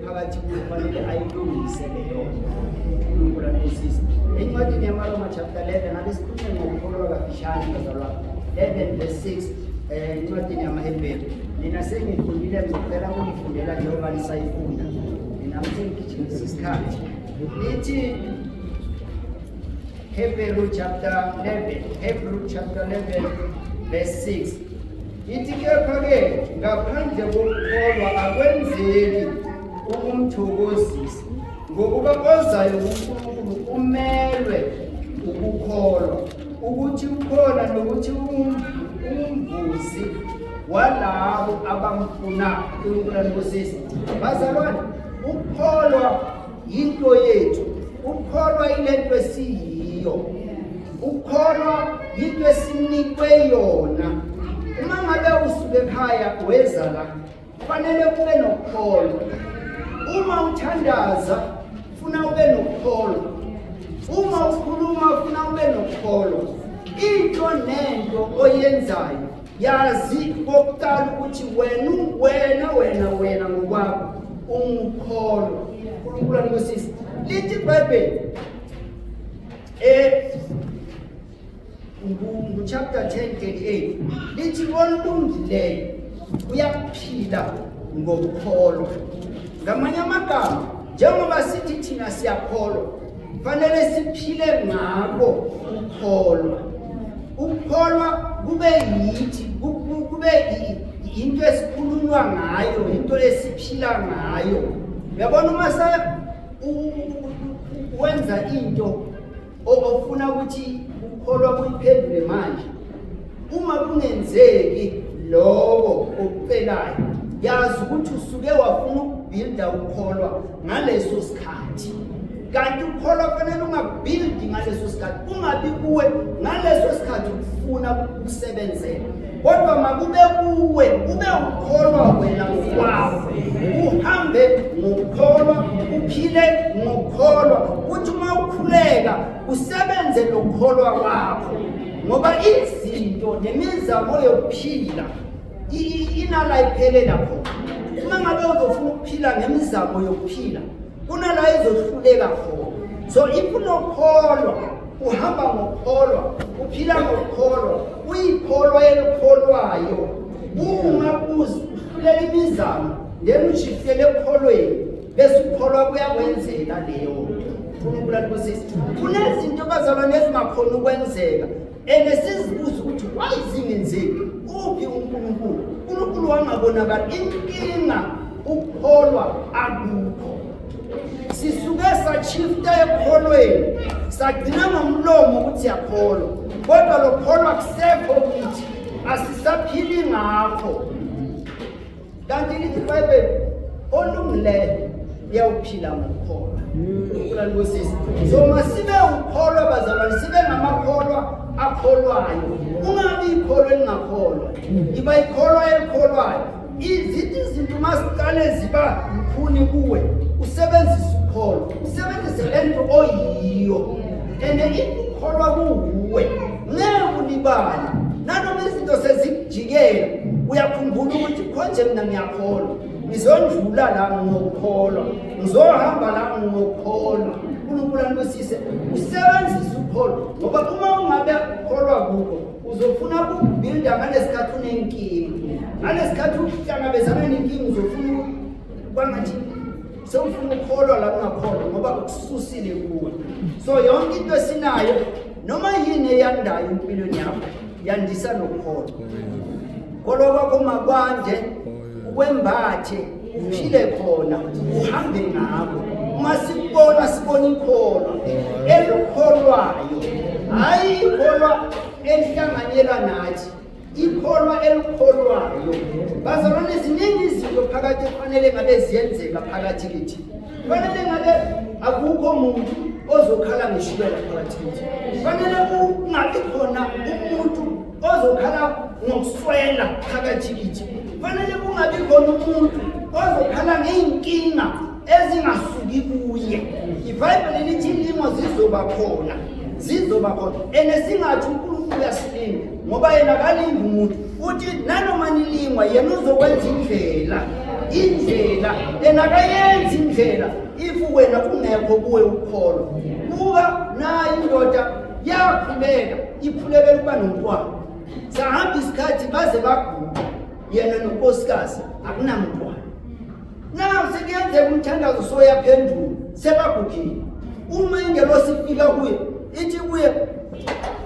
Phakathi kuyo kufanele ayilungise leyo nto. UNkulunkulu anibusise. Encwadini yamaRoma chapter 11 ake sikhulume ngokukholwa kafishane bazalwane. 11 verse 6 encwadini yamaHebheru. Nina sengifundile ngicela ukunifundela njengoba nisayifunda. Nina sengigijimisa isikhathi. Lithi Hebrew chapter 11, Hebrew chapter 11 verse 6. Ithi kepha-ke ngaphandle kokukholwa akwenzeki ukumthokozisa, ngokuba ozayo kuNkulunkulu umelwe ukukholwa ukuthi ukhona nokuthi umvuzi walabo abamfunayo. uNkulunkulu anibusise. Bazalwane, ukukholwa yinto yethu. Ukukholwa ilento esiyiyo. Ukukholwa yinto esinikwe yona. Uma ngabe usuke ekhaya weza la, kufanele ube nokukholwa. Uma uthandaza, funa ube nokukholwa. Uma ukhuluma, funa ube nokukholwa. Into nento oyenzayo Yazi kokuqala ukuthi wena wena wena wena ngokwakho ungukholwa. uNkulunkulu anibusise. Lithi iBhayibheli ngu-chapter 10 38 lithi olungileyo uyaphila ngokukholwa. Ngamanye amagama njengoba sithi thina siyakholwa fanele siphile ngako ukukholwa. Ukukholwa kube yithi kube into esikhulunywa ngayo, into esiphila ngayo. Uyabona uma se wenza into ofuna ukuthi ukukholwa kuyiphendule manje, uma kungenzeki lokho okucelayo, yazi ukuthi usuke wafuna ukubhilda ukukholwa ngaleso sikhathi. Kanti ukukholwa kufanele ungabhildi ngaleso sikhathi, kungabi kuwe ngaleso sikhathi ukufuna ukusebenzela, kodwa makube kuwe, ube ukholwa wena ngokwakho, uhambe ngokukholwa, uphile ngokukholwa, kuthi uma ukhuleka usebenze nokukholwa kwakho, ngoba izinto nemizamo yokuphila inala iphelela khona. Uma ngabe uzofuna ukuphila ngemizamo yokuphila, kunala izohluleka khona. So if unokholwa, uhamba ngokukholwa, uphila ngokukholwa, uyikholwa elikholwayo, uma uhlulela imizamo then ushiftele ekukholweni, bese ukukholwa kuyakwenzeka leyo nto. uNkulunkulu anibusise. Kunezinto bazalwane ezingakhona ukwenzeka and sizibuza ukuthi why zingenzeki, uphi uNkulunkulu? uNkulunkulu wangabonakala. Inkinga ukukholwa akukho. Sisuke sashifta ekukholweni, sagcina ngomlomo ukuthi siyakholwa, kodwa lokholwa kusekho kithi, asisaphili ngakho. Kanti lithi iBhayibheli olungileyo uyawuphila ngokukholwa. uNkulunkulu anibusise. So masibe ukholwa bazalwane, sibe ngamakholwa akholwayo. Ungabi ikholwa elingakholwa, iba ikholwa elikholwayo. Izithi izinto uma ziqale ziba lukhuni kuwe, usebenzise ukholo, usebenzise le nto oyiyo. And if ukholwa kuwuwe, ngeke ulibale. Nanoma izinto sezikujikela, uyakhumbula ukuthi khonje mina ngiyakholwa, ngizondlula la ngokukholwa, ngizohamba la ngokukholwa. uNkulunkulu anibusise. Usebenzise ukholo, ngoba uma ungabe ukholwa kuko, uzofuna ukubhilda ngalesikhathi unenkinga, ngalesikhathi uhlangabezana nenkinga, uzofuna kwangathi sewufuna ukukholwa la ungakholwa, ngoba ukususile kuwe. So yonke into esinayo, noma yini eyandayo empilweni yakho, yandisa nokukholwa. Kholwa kwakho makwande, ukwembathe, uphile khona, uhambe ngakho. Uma sikubona, sibona ikholwa elikholwayo, hhayi ikholwa elihlanganyela nathi, ikholwa elikholwayo. Bazalwane, ziningi izinto phakathi ekufanele ngabe ziyenzeka phakathi kithi. Kufanele ngabe akukho muntu ozokhala ngeshukela phakathi kithi. Kufanele kungabi khona umuntu ozokhala ngokuswela phakathi kithi. Kufanele kungabi khona umuntu ozokhala ngey'nkinga ezingasuki kuye. IBhayibheli lithi inkinga zizoba khona, zizoba khona. And singathi uNkulunkulu uyasilinga, ngoba yena akalingi umuntu. Uthi nanoma nilingwa, yena uzokwenza indlela. Indlela and akayenzi indlela if wena kungekho kuwe ukholo. Buka nayi indoda yakhuleka ikhulekela ukuba nomntwana. Sahamba isikhathi baze baguga yena nonkosikazi akunamntwana. Now sekuyenzeka umthandazo soyaphendula sebagugile. Uma ingelosi ifika kuye ithi kuye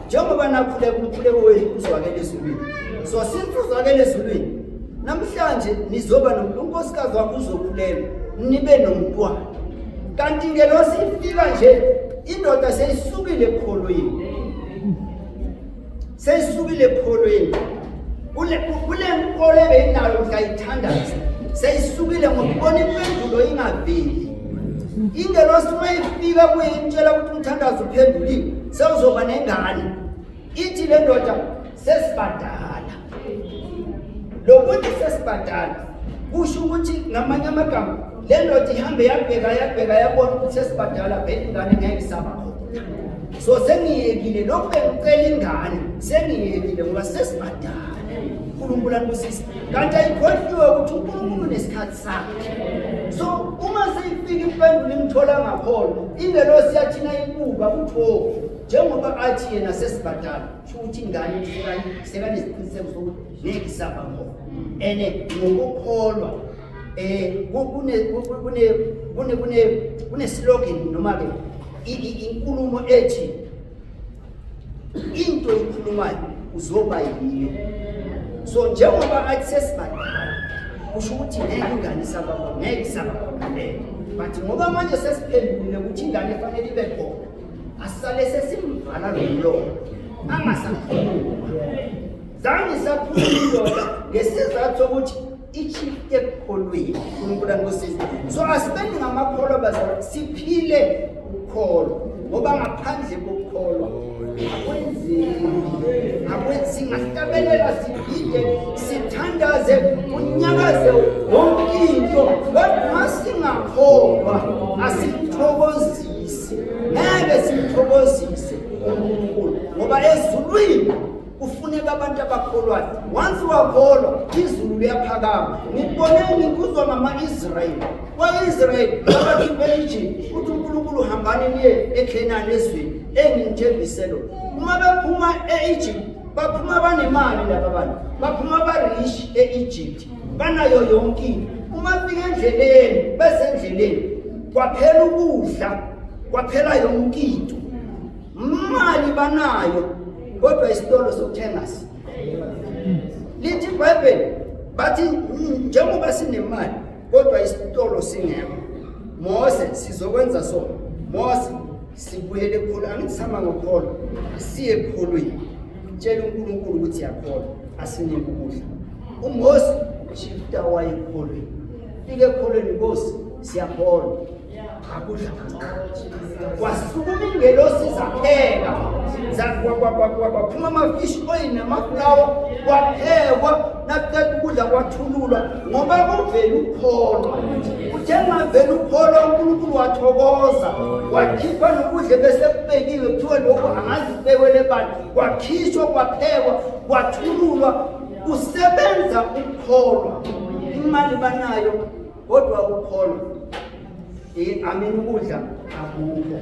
njengoba nakhuleka umkhuleko wenu uzwakele ezulwini. So since uzwakele ezulwini namhlanje nizoba nonkosikazi wakho uzokhulelwa nibe nomntwana. Kanti ingelosi ifika nje indoda seyisukile ekukholweni. Seyisukile ekukholweni. Kule kule nkolo ebeyinayo mhla ithandaza seyisukile ngokubona impendulo ingaveli. Ingelosi uma ifika kuye imtshela ukuthi umthandazo uphenduliwe sewuzoba nengane. Ithi le ndoda sesibadala. Lokuthi sesibadala kusho ukuthi ngamanye amagama le ndoda ihambe yabheka yabheka yabona ukuthi sesibadala vele ingane ngeke isaba khona. So sengiyekile lokhu bengicela ingane sengiyekile ngoba sesibadala. uNkulunkulu anibusise. Kanti ayikhohliwe ukuthi uNkulunkulu unesikhathi sakhe. So uma seyifika impendulo imthola ngakholwa ingelosi yathina ibuka ukuthi oh njengoba athi yena sesibadala kusho ukuthi ingane sekanesiqiniseko sokuthi ngeke isaba khona. Ene ngokukholwa eh kune kune kune kune kune slogan noma ke inkulumo ethi into oyikhulumayo uzoba yiyo. So njengoba athi sesibadala kusho ukuthi ngeke ingane isaba khona, ngeke isaba khona leyo. But ngoba manje sesiphendulile ukuthi ingane ifanele ibe khona, asale sesimvala lo mlomo angasakhuluma. Zange isakhuluma indoda ngesizathu sokuthi ichief ekukholweni uNkulunkulu anibusise. So asibeni ngamakholwa bazalwane, siphile ukholo ngoba ngaphandle kokukholwa akwenzeki. Akwenzi, singahlabelela sigide sithandaze kunyakaze yonke into kodwa masingakholwa asimthokozisi, ngeke simthokozise uNkulunkulu ngoba ezulwini kufuneka abantu abakholwayo. Once wakholwa izulu liyaphakama. Ngibone ngikuzwa ngama-Israyeli. Kwa-Israyeli abakhiphe e-Egypt uthi uNkulunkulu hambani niye eKhenani ezweni enginithembise lona. Uma bephuma e-Egypt baphuma banemali laba bantu, baphuma barish e-Egypt banayo yonke into. Uma fika endleleni besendleleni kwaphela ukudla, kwaphela yonke into. Imali banayo kodwa isitolo sokuthenga si. Lithi iBhayibheli bathi njengoba sinemali kodwa isitolo singekho. Mose sizokwenza so. Mose sibuyele ekholo, angithi sihamba ngokholo, siye ekholweni. Tshela uNkulunkulu ukuthi siyakholwa, asinike ukudla. uMose shifta wayekholweni. Fike ekholweni Nkosi siyakholwa. Akudla kwasukuma ingelosi zapheka kwaphuma ama-fish oil namafulawa kwaphekwa nakuqeda ukudla kwathululwa ngoba kuvela ukukholwa. Uthe kungavela ukukholwa uNkulunkulu wathokoza wakhipha nokudla bese kubekiwe kuthiwe lokhu angazi kubekwele bani kwakhishwa kwaphekwa kwathululwa kusebenza ukukholwa. Imali banayo kodwa ukukholwa amen ukudla akukho.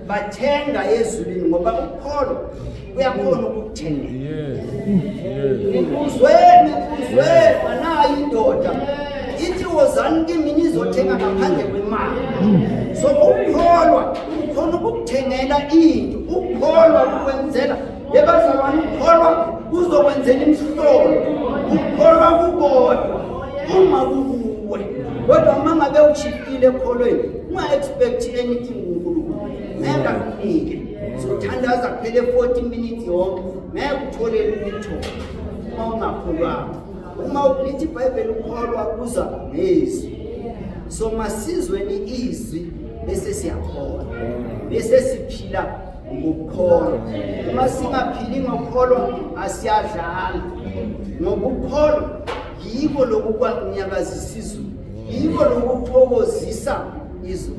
Bathenga ezulwini ngoba ukukholwa kuyakhona ukukuthengela. Nikuzwe, nikuzwe banayo indoda ithi wozani kimi nizothenga ngaphandle kwemali. So ukukholwa ukhona ukukuthengela into, ukukholwa kukwenzela yebazalwane, ukukholwa kuzokwenzela imhlolo, ukukholwa kukodwa uma kukuwe. Kodwa uma ngabe ushifile ekholweni unga-expect anything kuNkulunkulu, ngeke akunike. Sothandaza kuphele 40 minutes yonke ngeke uthole lutho uma ungakholwanga. Uma lithi iBhayibheli ukholwa kuza ngezwi. So masizweni izwi bese siyakholwa, bese siphila ngokukholwa. Uma singaphili ngokukholwa asiyadlala. Ngokukholwa yiko lokhu kwanyakazisa izulu, yiko lokhu kuthokozisa izulu.